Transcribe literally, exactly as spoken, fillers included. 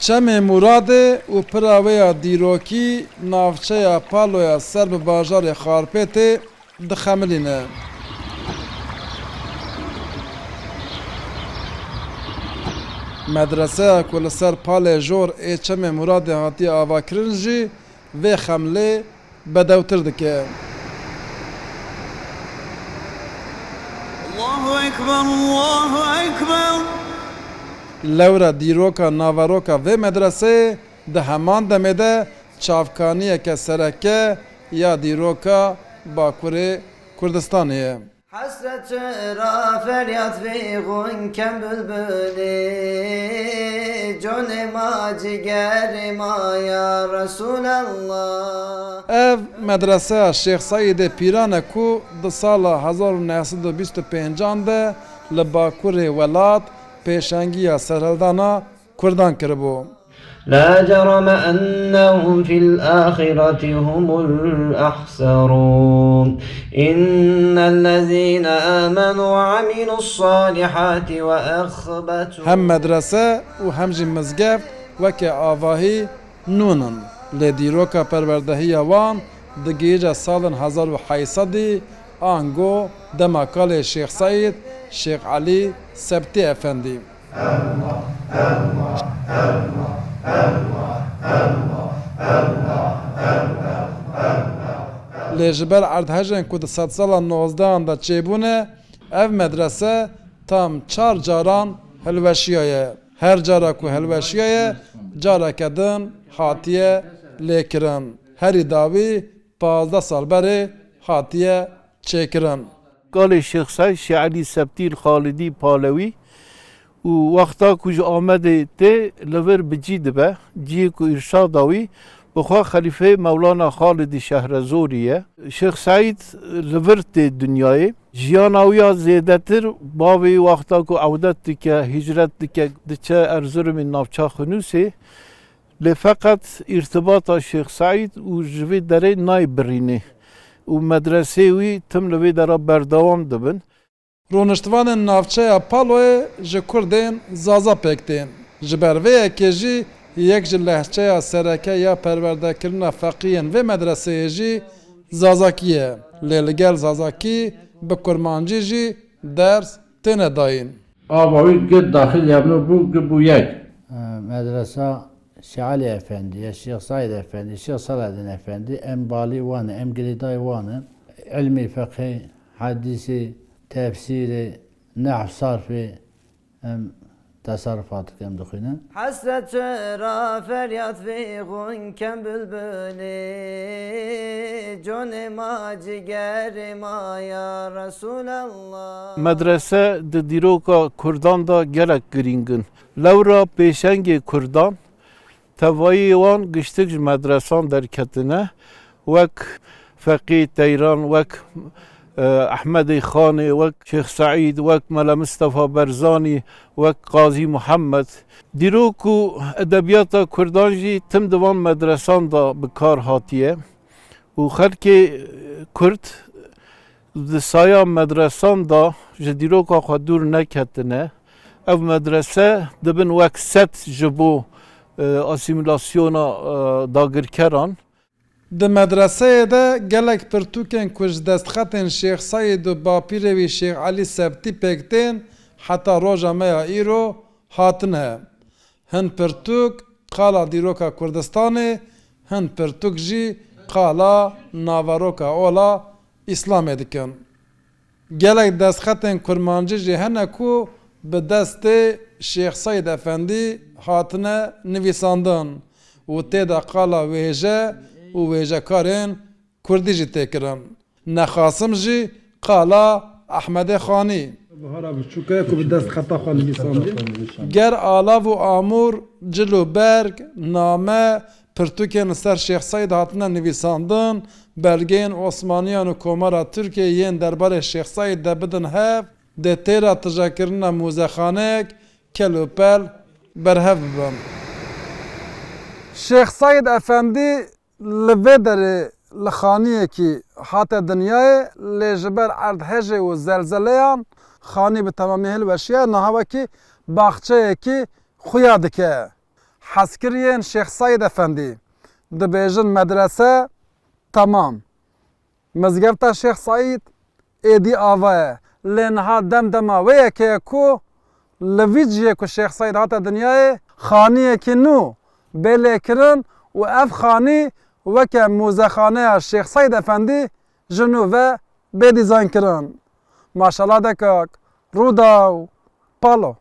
Çemê Muradê û pira wê ya dîrokî navçeya Paloya ser bi bajarê Xarpêtê dixemilîne. Medreseya ku li ser palê jor ê Çemê Muradê hatiye avakirin jî vê xemlê bedewtir dike. Allahu Ekber, Allahu Ekber. Lewra dîroka naveroka vê medreseyê di heman demê de çavkaniyeke sereke ya dîroka Bakurê Kurdistanê ye. Hesret çira feryat vî xûn kem bülbülî, conê ma, cigerê ma ya Resulallah. Ev medreseya Şêx Seîdê Pîran e ku di sala hezar û neh sed û bîst û pêncan de li Bakurê welat pêşengiya serhildana Kurdan kiribû. لا جرم أنهم في الآخرة هم الأخسرون. إن الذين آمنوا وعملوا الصالحات وأخبتوا Hem medrese û hem jî mizgeft weke avahî nûn in. Lê dîroka perwerdehiya wan digihîje salên hezar û heyt sedî, ango dema kalê Şêx Seîd, Şêx Elî Sebtî Efendî. Lê ji ber erdhejên ku di sedsala nozdehan de çêbûne, ev medrese tam çar caran hilweşiyaye. Her cara ku hilweşiyaye, careke din hatiye lêkirin. Herî dawî pazdeh sal berê hatiye çêkirin. Kalê Şêx Seîd Şêx Elî Sebtî Xalidî Palewî û wexta ku ji Amedê tê li vir bi cî dibe, cihê ku îrşada wî bi xwe Xelîfeyê Mewlana Xalidî Şehrezorî ye. Şêx Seîd li vir tê dinyayê. Jiyana wî ya zêdetir bavê wî wexta ku ewdet dike, hicret dike, diçe Erzurumê navça Xinûsê. Lê feqet îrtibata Şêx Seîd û ji vê derê nayê birînê û medreseyê wî tim li vê dera berdewam dibin. Rûniştvanên navçeya Paloyê ji Kurdên Zaza pêk tên. Ji ber vê yekê jî yek ji lehçeya sereke ya perwerdekirina feqiyên vê medreseyê jî Zazakî ye. Lê li gel Zazakî bi Kurmancî jî ders têne dayîn. Ava wî gi daxil yabno bû, gi bû yek. Medresa Şêx Elî Efendî, ya Şêx Seîd Efendî, Şêx Seladîn Efendî, em balî wan in, em girêdayî wan in. Ilmê fiqhê, hedîsê, tefsîrê, nehw, sarfê, em teserrufat dikin, em dixwînin. Hesret çira feryat vî xûn kem bülbülî, conê ma, cigerê ma ya Resulallah. Medrese di dîroka Kurdan de gelek girîng in. Lewra pêşengê Kurdan, tevayê wan giştik ji medresan derketine, wek Feqî Teyran, wek, e, Ehmedê Xanê, wek Şêx Seîd, wek Mele Mistefa Berzanî, wek Qazî Muhammed. Dîrok û edebiyata Kurdan jî tim di van medresan de bi kar hatiye û xelkê Kurd di saya medresan de ji dîroka xwe dûr neketine. Ev medrese dibin wek set ji bo, e, asîmîlasyona, e, dagirkeran. Di medreseyê de gelek pirtûkên ku ji destxetên Şêx Seîd û bapîrê wî Şêx Elî Sebtî pêk tên, heta roja me ya îro hatine. Hin pirtûk qala dîroka Kurdistanê, hin pirtûk jî qala naveroka ola Îslamê dikin. Gelek destxetên kurmancî jî hene ku bi destê Şêx Seîd Efendî hatine nivîsandin û tê de qala wêje û wêjekarên kurdî jî tê kirin. Nexasim jî qala Ehmedê Xanî. Bihara biçûk e ku bi dest xeta xwe nivîsandî. Ger alav û amûr, cil û berg, name, pirtûkên li ser Şêx Seîd hatine nivîsandin, belgeyên Osmaniyan û Komara Tirkiyê yên derbarê Şêx Seîd de bidin hev, dê têra tijekirina mûzexaneyek kel û pel berhev bibin. Şêx Seîd Efendî li vê derê li xaniyekî hate dinyayê, lê ji ber erdhejê û zelzeleyan xanî bi temamî hilweşiye, niha wekî baxçeyekî xuya dike. Hezkiriyên Şêx Seîd Efendî. Dibêjin medrese temam. Mizgefta Şêx Seîd êdî ava ye. Lê niha dem dema wê yekê ye ku li vî cihê ku Şêx Seîd hate dinyayê, xaniyekî nû bê lêkirin û ev xanî weke mûzexaneya Şêx Seîd Efendî ji nû ve bê dîzaynkirin. Maşallah de kak, Rûdaw, Palo.